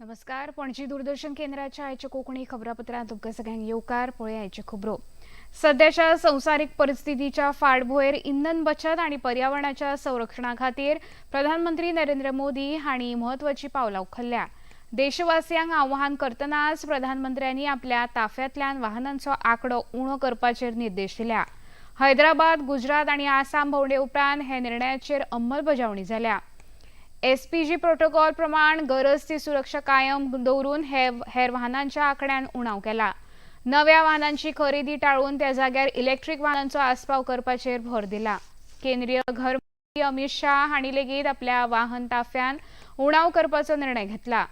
नमस्कार, पणजी दूरदर्शन केंद्राच्या आयच्या कोंकणी खबरापत्रांत तुमकां सगळ्यांक येवकार. पळया आयच्यो खबरो. सध्याच्या संवसारीक परिस्थितीच्या फाटभुंयेर इंधन बचत आनी पर्यावरणाच्या संरक्षणा खातीर प्रधानमंत्री नरेंद्र मोदी हांणी म्हत्वाची पावलां उखल्ल्या. देशवासियांक आवाहन करतनाच प्रधानमंत्र्यांनी आपल्या ताफ्यांतल्यान वाहनांचो आंकडो उणो करपाचेर निर्देश दिल्या. हैदराबाद, गुजरात आनी आसाम भोंवडे उपरांत हे निर्णयाचेर अंमलबजावणी जाल्या. एसपीजी प्रोटोकॉल प्रमाण गरज ती सुरक्षा कायम दवरून हेर वाहनांच्या आंकड्यान उणाव केला. नव्या वाहनांची खरेदी टाळून त्या जाग्यार इलेक्ट्रीक वाहनांचो आस्पाव करपाचेर भर दिला. केंद्रीय घर मंत्री अमित शाह हांणी लेगीत आपल्या वाहन ताफ्यान उणाव करपाचो निर्णय घेतला.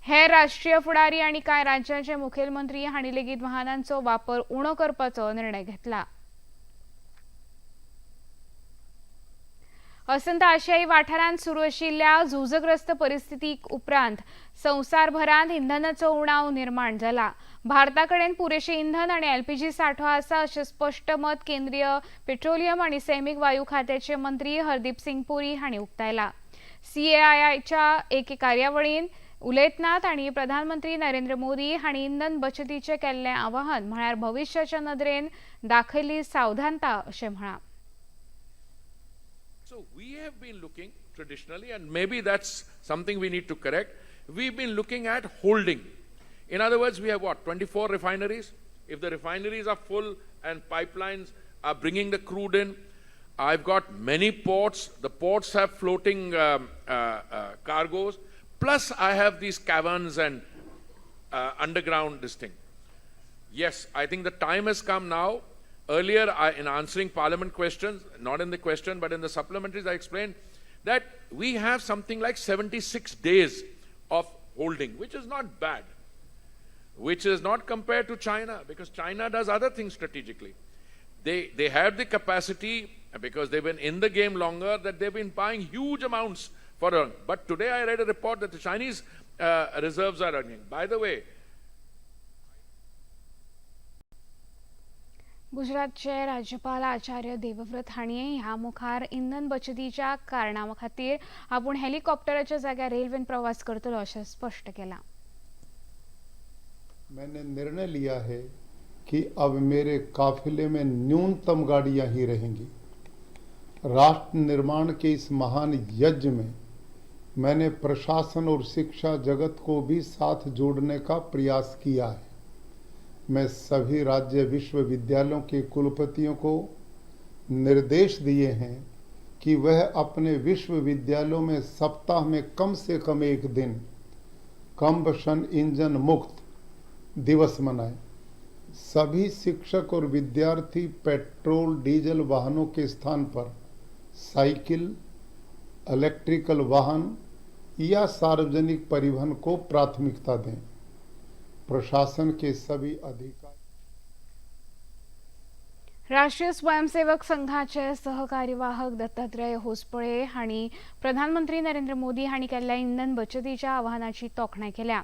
हेर राष्ट्रीय फुडारी आनी कांय राज्यांचे मुखेलमंत्री हांणी लेगीत वाहनांचो वापर उणो करपाचो निर्णय घेतला. अस्तंत आशियाई वाठारांत सुरू आशिल्ल्या झुजग्रस्त परिस्थितीक उपरांत संवसारभरांत इंधनाचो उणाव निर्माण जाला. भारता कडेन पुरेशें इंधन आनी एलपीजी सांठो आसा अशें स्पश्ट मत केंद्रीय पेट्रोलियम आनी सैमीक वायू खात्याचे मंत्री हरदीप सिंग पुरी हांणी उक्तायला. सीएआयआयच्या एके कार्यावळीन उलयतना तांणी प्रधानमंत्री नरेंद्र मोदी हांणी इंधन बचतीचें केल्लें आवाहन म्हळ्यार भविश्याच्या नदरेन दाखयल्ली सावधानता अशें म्हळां. So we have been looking traditionally, and maybe that's something we need to correct. We've been looking at holding. In other words, we have what, 24 refineries? If the refineries are full and pipelines are bringing the crude in, I've got many ports. The ports have floating cargoes. Plus, I have these caverns and underground this thing. Yes, I think the time has come now. Earlier, in answering parliament questions, not in the question, but in the supplementaries, I explained that we have something like 76 days of holding, which is not bad, which is not compared to China, because China does other things strategically. They have the capacity, because they've been in the game longer, that they've been buying huge amounts for. But today I read a report that the Chinese reserves are running. By the way, गुजरातचे राज्यपाल आचार्य देवव्रत हांणी ह्या मुखार इंधन बचतीच्या कारणा खातीर आपूण हेलिकॉप्टराच्या जाग्यार रेल्वेन प्रवास करतलो अशें स्पश्ट केलां. मैंने निर्णय लिया है कि अब मेरे काफिले में न्यूनतम गाड़ियां ही रहेंगी. राष्ट्र निर्माण के इस महान यज्ञ में मैंने प्रशासन और शिक्षा जगत को भी साथ जोड़ने का प्रयास किया है. मैं सभी राज्य विश्वविद्यालयों के कुलपतियों को निर्देश दिए हैं कि वह अपने विश्वविद्यालयों में सप्ताह में कम से कम एक दिन कम्बशन इंजन मुक्त दिवस मनाएं. सभी शिक्षक और विद्यार्थी पेट्रोल डीजल वाहनों के स्थान पर साइकिल, इलेक्ट्रिकल वाहन या सार्वजनिक परिवहन को प्राथमिकता दें. प्रशासन के सभी अधिकारी. राष्ट्रीय स्वयंसेवक संघाचे सहकार्यवाहक दत्तात्रय होसपळे हांणी प्रधानमंत्री नरेंद्र मोदी हांणी केल्ल्या इंधन बचतीच्या आवाहनाची तोखणाय केल्या.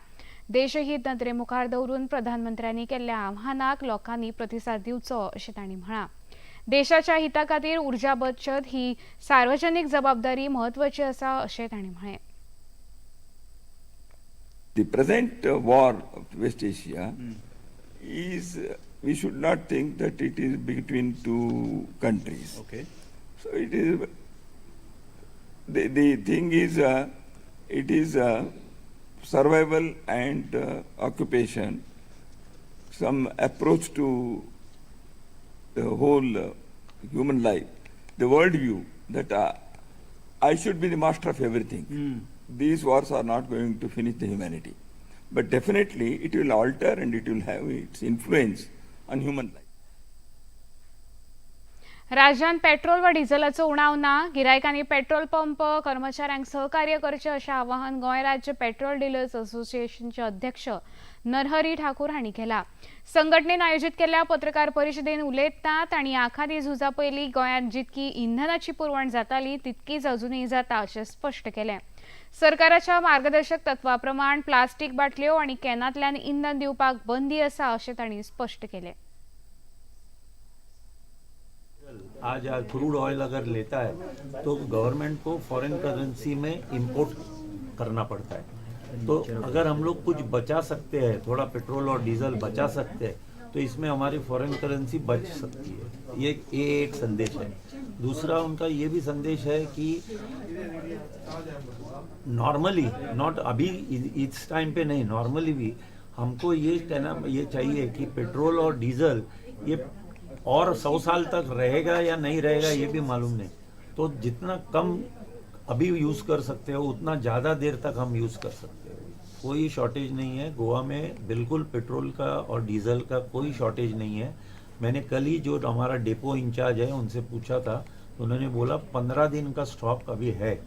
देशहीत नदरे मुखार दवरून प्रधानमंत्र्यांनी केल्ल्या आवाहनाक लोकांनी प्रतिसाद दिवचो अशें तांणी म्हळां. देशाच्या हिता खातीर उर्जा बचत ही सार्वजनीक जबाबदारी म्हत्वाची आसा अशें तांणी म्हळें. The present war of West Asia is, we should not think that it is between two countries. So it is, the thing is, it is survival and occupation, some approach to the whole human life, the world view that I should be the master of everything. These wars are not going to finish the humanity. But definitely it will alter and it will have its influence on human life. राज्यांत petrol वा डिझलाचो उणाव ना. गिरायकांनी petrol pump कर्मचाऱ्यांक सहकार्य करचें अशें आवाहन गोंय राज्य पेट्रोल डिलर्स असोसिएशनचे अध्यक्ष नरहरी ठाकूर हांणी केलां. संघटनेन आयोजीत केल्ल्या पत्रकार परिशदेन उलयतना तांणी आखाती झुजा पयलीं गोंयांत जितकी इंधनाची पुरवण जाताली तितकीच अजुनूय जाता अशें स्पश्ट केलें. सरकाराच्या मार्गदर्शक तत्वा प्रमाण प्लास्टीक बाटल्यो आनी कॅनांतल्यान इंधन दिवपाक बंदी आसा अशें तांणी स्पश्ट केलें. आज आज क्रूड ऑयल अगर लेता है तो गवर्नमेंट को फॉरेन करेंसी में इंपोर्ट करना पड़ता है. तो अगर हम लोग कुछ बचा सकते हैं, थोड़ा पेट्रोल और डीजल बचा सकते हैं, तो इसमें हमारी फॉरेन करेंसी बच सकती है। ये एक संदेश है। दूसरा उनका ये भी संदेश है कि नॉर्मली, not अभी इस टाइम पे नहीं, नॉर्मली भी हमको ये कहना ये चाहिए कि पेट्रोल और डीजल ये और 100 साल तक रहेगा या नहीं रहेगा ये भी मालूम नहीं। तो जितना कम अभी यूज़ कर सकते हो उतना ज़्यादा देर तक हम यूज़ कर सकते हो। कोई शॉर्टेज नहीं है गोवा में, बिल्कुल पेट्रोल का और डीजल का कोई शॉर्टेज नहीं है। मैंने कल ही जो हमारा डिपो इंचार्ज है उनसे पूछा था, तो उन्होंने बोला 15 दिन का स्टॉक अभी है।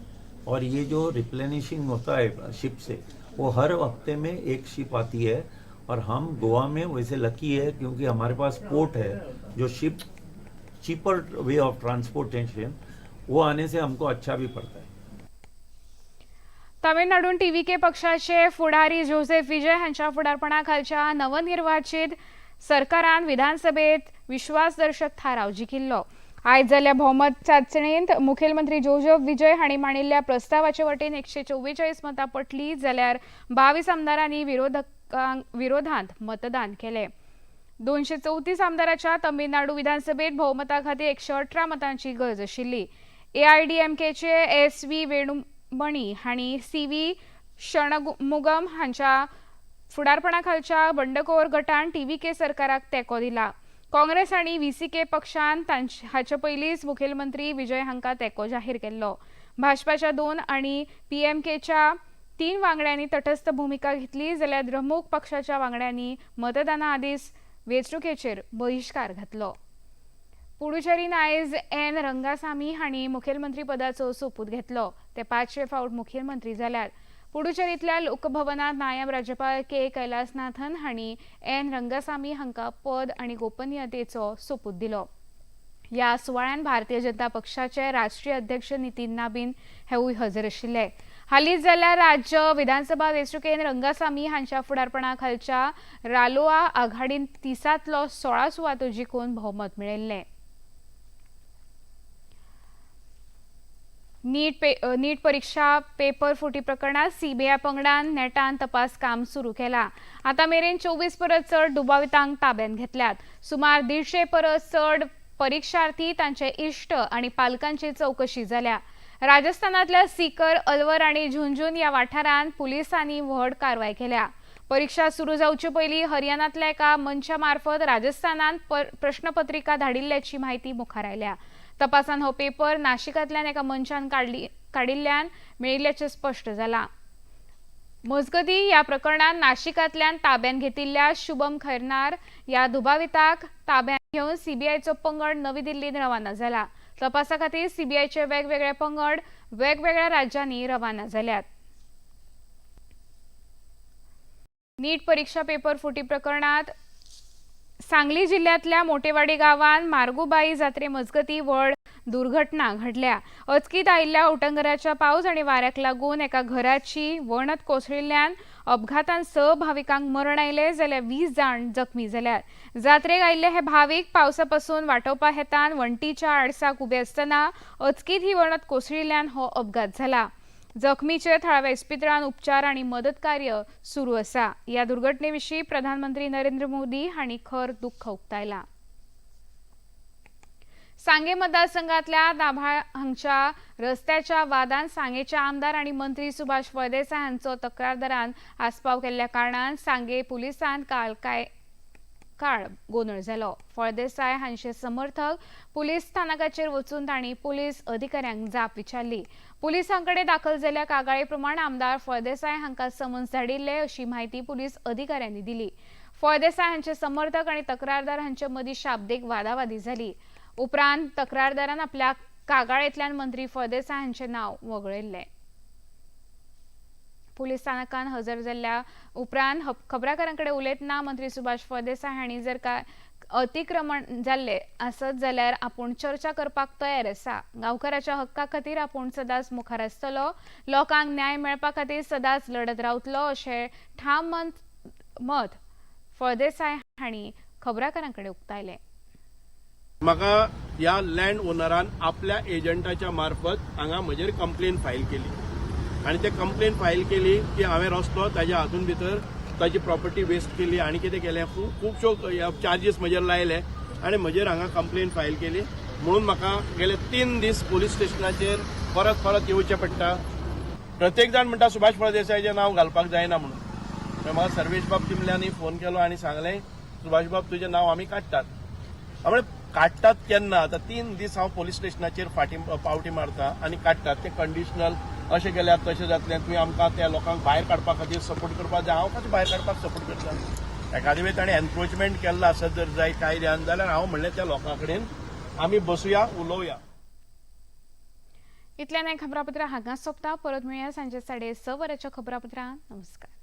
और ये जो रिप्लेनिशिंग होता है शिप से, वो हर हफ्ते में एक शिप आती है। और हम गोवा में वैसे लकी है क्योंकि हमारे पास पोर्ट है, जो ship cheaper way of transportation, वो आने से हमको अच्छा भी पड़ता है। तामिळनाडून टीव्हीके पक्षाचे फुडारी जोसेफ विजय हांच्या फुडारपणाखालच्या नवनिर्वाचित सरकारान विधानसभेत विश्वासदर्शक थाराव जिखिल्लो। आयज जाल्ल्या भोवमत चांचणेंत मुखेलमंत्री जोसेफ विजय हांणी मांडिल्ल्या प्रस्तावाचे वटेन 144 मतां पडली, जाल्यार 22 आमदारांनी विरोधांत मतदान केलें। 234 आमदाराच्या तमिळनाडू विधानसभेत भोवमता खातीर 118 मतांची गरज आशिल्ली। एआयडीएमकेचे एस व्ही वेणुमणी हांणी सी व्ही शणमुगम हांच्या फुडारपणाखालच्या बंडखोर गटान टीव्हीके सरकाराक तेंको दिला। काँग्रेस आनी व्हीसीके पक्षान हाचे पयलींच मुखेलमंत्री विजय हांकां तेंको जाहीर केल्लो। भाजपाच्या 2 आनी पीएमकेच्या 3 वांगड्यांनी तटस्थ भुमिका घेतली, जाल्यार द्रमुक पक्षाच्या वांगड्यांनी मतदाना आदींच वेंचणुकेचेर बहिश्कार घातलो। पुडुचेरीन आयज एन रंगासामी हांणी मुखेलमंत्री पदाचो सोपूत घेतलो। ते 5वे फावट मुखेलमंत्री जाल्यात। पुडुचेरींतल्या लोकभवनांत नायब राज्यपाल के कैलासनाथन हांणी एन रंगासामी हांकां पद आनी गोपनीयतेचो सोपूत दिलो। ह्या सुवाळ्यान भारतीय जनता पक्षाचे राष्ट्रीय अध्यक्ष नितीन नाबीन हेवूय हजर आशिल्ले। हालींच जाल्ल्या राज्य विधानसभा वेंचणुकेंत रंगासामी हांच्या फुडारपणा खालच्या रालोआ आघाडीन 30 16 सुवातो जिखून भोवमत मेळयल्लें। नीट परीक्षा पेपर फुटी प्रकरणात सीबीआय पंगडान नेटान तपास काम सुरू केला। आता मेरेन 24 परस चड दुबावितांक ताब्यात घेतल्यात। सुमार 150 परस चड परीक्षार्थी, तांचे इश्ट आनी पालकांची चौकशी जाल्या। राजस्थानांतल्या सीकर, अलवर आनी झुंझुन ह्या वाठारांत पुलिसांनी व्हड कारवाय केल्या। परीक्षा सुरू जावचे पयलीं हरियाणांतल्या एका मनशा मार्फत राजस्थानांत प्रश्नपत्रिका धाडिल्ल्याची म्हायती मुखार आयल्या। तपासान हो पेपर नाशिकांतल्यान एका मनशान काडिल्ल्यान मेळिल्ल्याचें स्पश्ट जाला। मजगतीं ह्या प्रकरणांत नाशिकांतल्यान ताब्यात घेतिल्ल्या शुभम खैरनार ह्या दुबाविताक ताब्यात घेवन सीबीआयचो पंगड नवी दिल्लींत रवाना जाला। तपासा खातीर सीबीआयचे वेगवेगळे पंगड वेगवेगळ्या राज्यांनी रवाना जाल्यात। नीट परीक्षा पेपर फुटी प्रकरणात सांगली जिल्ह्यातल्या मोटेवाडी गावान मार्गुबाई जात्रे मजगती व्हड दुर्घटना घडल्या। अचकीत आयिल्ल्या उटंगराच्या पावस आनी वाऱ्याक लागून एका घराची वणत कोसळिल्ल्यान अपघातान 6 भाविकांक मरण आयलें, जाल्यार 20 जाण जखमी जाल्यात। जात्रेक आयिल्ले हे भावीक पावसा पसून वाटोवपा हेतान वण्टीच्या आडसाक उबे आसतना अचकीत ही वणत कोसळिल्ल्यान हो अपघात जाला। जखमीचे थळाव्या इस्पितळान उपचार आनी मदत कार्य सुरू आसा। ह्या दुर्घटने विशीं प्रधानमंत्री नरेंद्र मोदी हांणी खर दुख्ख उक्तायलां। सांगे मतदारसंघातल्या दाभाळ हांगच्या रस्त्याच्या वादान सांगेचे आमदार आनी मंत्री सुभाष फळदेसाय हांचो तक्रारदारान आस्पाव केल्ल्या कारणान सांगे पुलिसान काल काळ गोंदळ जालो। फळदेसाय हांचे समर्थक पुलीस स्थानकाचेर वचून तांणी पुलीस अधिकाऱ्यांक जाप विचारली। पुलिसांकडे दाखल जाल्ल्या कागाळी प्रमाण आमदार फळदेसाय हांकां समन्स धाडिल्ले अशी म्हायती पुलीस अधिकाऱ्यांनी दिली। फळदेसाय हांचे समर्थक आनी तक्रारदार हांचे मदीं शाब्दीक वादावादी जाली। उपरांत तक्रारदारान आपल्या कागाळेंतल्यान मंत्री फळदेसाय हांचें नांव वगळयल्लें। पुलीस स्थानकान हजर जाल्ल्या उपरांत खबराकारांकडे उलयतना मंत्री सुभाष फळदेसाय हांणी जर काय अतिक्रमण जाल्लें आसत जाल्यार आपूण चर्चा करपाक तयार आसा। गांवकाराच्या हक्का खातीर आपूण सदांच मुखार आसतलो, लोकांक न्याय मेळपा खातीर सदांच लढत रावतलो अशें ठाम मत फळदेसाय हांणी खबराकारांकडे उक्तायलें। म्हाका ह्या लँड ओनरान आपल्या एजंटाच्या मार्फत हांगा म्हजेर कंप्लेन फायल केली। आनी ते कंप्लेन फायल केली की हांवें रस्तो ताज्या हातून भितर ताजी प्रॉपर्टी वेस्ट केली आनी कितें केलें, खुबश्यो चार्जीस म्हजेर लायले आनी म्हजेर हांगा कंप्लेन फायल केली. म्हणून म्हाका गेले 3 दीस पोलीस स्टेशनाचेर परत परत येवचें पडटा. प्रत्येक जाण म्हणटा सुभाष फळदेसायाचें नांव घालपाक जायना म्हणून. म्हाका सर्वेश बाब चिमल्यांनी फोन केलो आनी सांगलें सुभाष बाब तुजें नांव आमी काडटात. हांवें काडटात केन्ना, आतां 3 दीस हांव पोलीस स्टेशनाचेर फाटी पावटी मारता आनी काडटात ते कंडिशनल अशें केल्यार तशें जातलें, तुवें आमकां त्या लोकांक भायर काडपा खातीर सपोर्ट करपाक जाय. हांव कशें भायर काडपाक सपोर्ट करता? एखादे वेळ ताणें एनक्रोचमेंट केल्लो आसत जर जाय कायद्यान जाल्यार हांव म्हणलें त्या लोकां कडेन आमी बसुया, उलोवया. इतल्यान हें खबरापत्र हांगा सोंपता. परत मेळया सांजे 6:30 वरांच्या खबरापत्रांत. नमस्कार.